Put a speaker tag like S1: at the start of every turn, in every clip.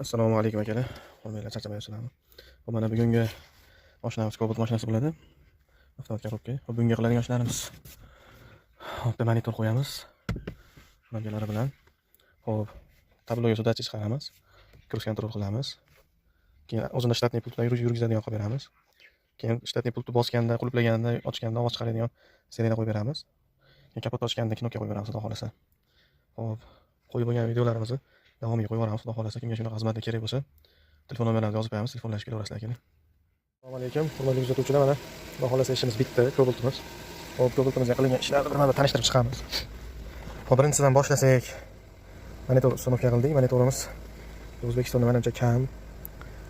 S1: Assalomu alaykum akalar. Qo'lmanglar, charchamayapsizlarmi? Bu mana bugungi mashinamiz Cobalt mashinasi bo'ladi. Avtomat korobka. Hop, bunga qiladigan ishlarimiz. Hop, monitor qo'yamiz. Knopkalari bilan. Hop, tabloga задача chiqaramiz. Круиз контроль qilamiz. Keyin o'zini штатный pultdan yurgizadigan qilib beramiz. Keyin штатный pultni bosganda, qulflaganda, ochganda ovoz chiqaradigan sirena qo'yib beramiz. Keyin kapotni ochganda knopka qo'yib beramiz, xudo xohlasa. Hop, qo'yib bo'lgan videolarimizni davomiga qo'yib yuboramiz, xudo xohlasa. Kimga shunaqa xizmatlar kerak bo'lsa, telefon nomerlarini yozib qo'yamiz, telefonlashib kelaverasizlar, akalar. Assalomu alaykum, hurmatli kuzatuvchilar, mana xudo xohlasa ishimiz bitdi, Cobaltimiz. Hop, Cobaltimizga qilingan ishlarni birma-bir tanishtirib chiqamiz. Hop, birinchisidan boshlasak, monitor установка qildik. Monitorimiz O'zbekistonda manimcha kam.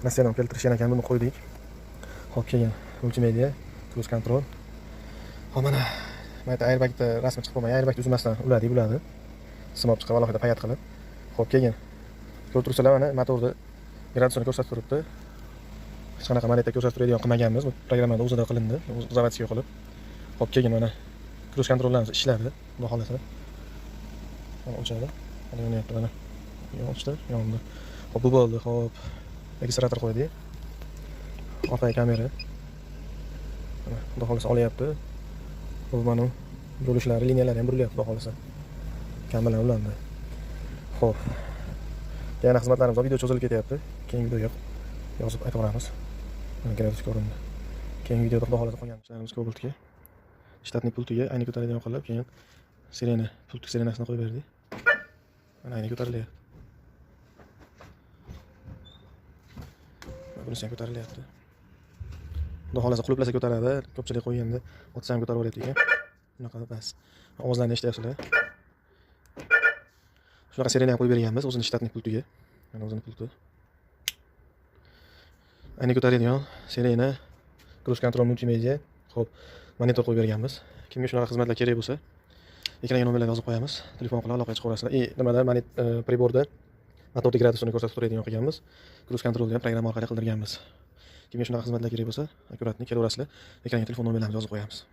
S1: Rossiyadan olib keltirishgan ekan, buni qo'ydik. Hop, keyin multimedia, круиз контроль. Hop, mana yerda airbagda rasmi chiqib qolmagan, airbagni uzmasdan uladik, bularni. Simob chiqib, alohida паять qilib. Hop, keyin ko'rib turibsizlar, mana motorni gradusini ko'rsatib turibdi. Hech qanaqa moneta ko'rsatib turadigan qilmaganmiz. Bu programmada o'zida qilindi, заводской qilib. Hop, keyin mana круиз контроль larimiz ishladi, xudo xohlasa. Mana o'chadi. Mana yonyapti mana. O'chdi, yondi. Hop, bu bo'ldi. Hop, registrator qo'ydik. Orqaga kamera. Mana xudo xohlasa olyapti. Bu mana burilishlari, liniyalari ham burilyapti, xudo xohlasa. Kam bilan ulandi. Xo'p. Yana xizmatlarimiz bor, video cho'zilib ketyapti. Keyingi videoga yozib aytaveramiz. Mana gradus ko'rindi. Keyingi videoda xudo xohlasa qolgan ishlarimiz Cobaltga. Штатный pultiga ayni ko'taradigan qilib, keyin sirena, pult sirenasini qo'yib berdik. Mana ayni ko'tarilyapti. Mana bunisi ham ko'tarilyapti. Xudo xohlasa qulflasa ko'taradi. Ko'pchilik qo'yganda otsa ham ko'tarib yuboryapti ekan. Bunaqa bas. Ovozlarni eshityapsizlar. Shunaqa sirena ham qo'yib berganmiz o'zini штатный pultiga. Mana o'zini pulti. Ayni ko'taradigan sirena, круиз контроль multimedia. Xo'p, monitor qo'yib berganmiz. Kimga shunaqa xizmatlar kerak bo'lsa, ekranga nomerlarni yozib qo'yamiz. Telefon qilib aloqaga chiqaverasizlar. И nimada priborda motorni gradusini ko'rsatib turadigan qilganmiz. Круиз контроль ni ham programma orqali qildirganmiz. Kimga shunaqa xizmatlar kerak bo'lsa, аккуратный kelaverasizlar. Ekranga telefon nomerlarini yozib qo'yamiz.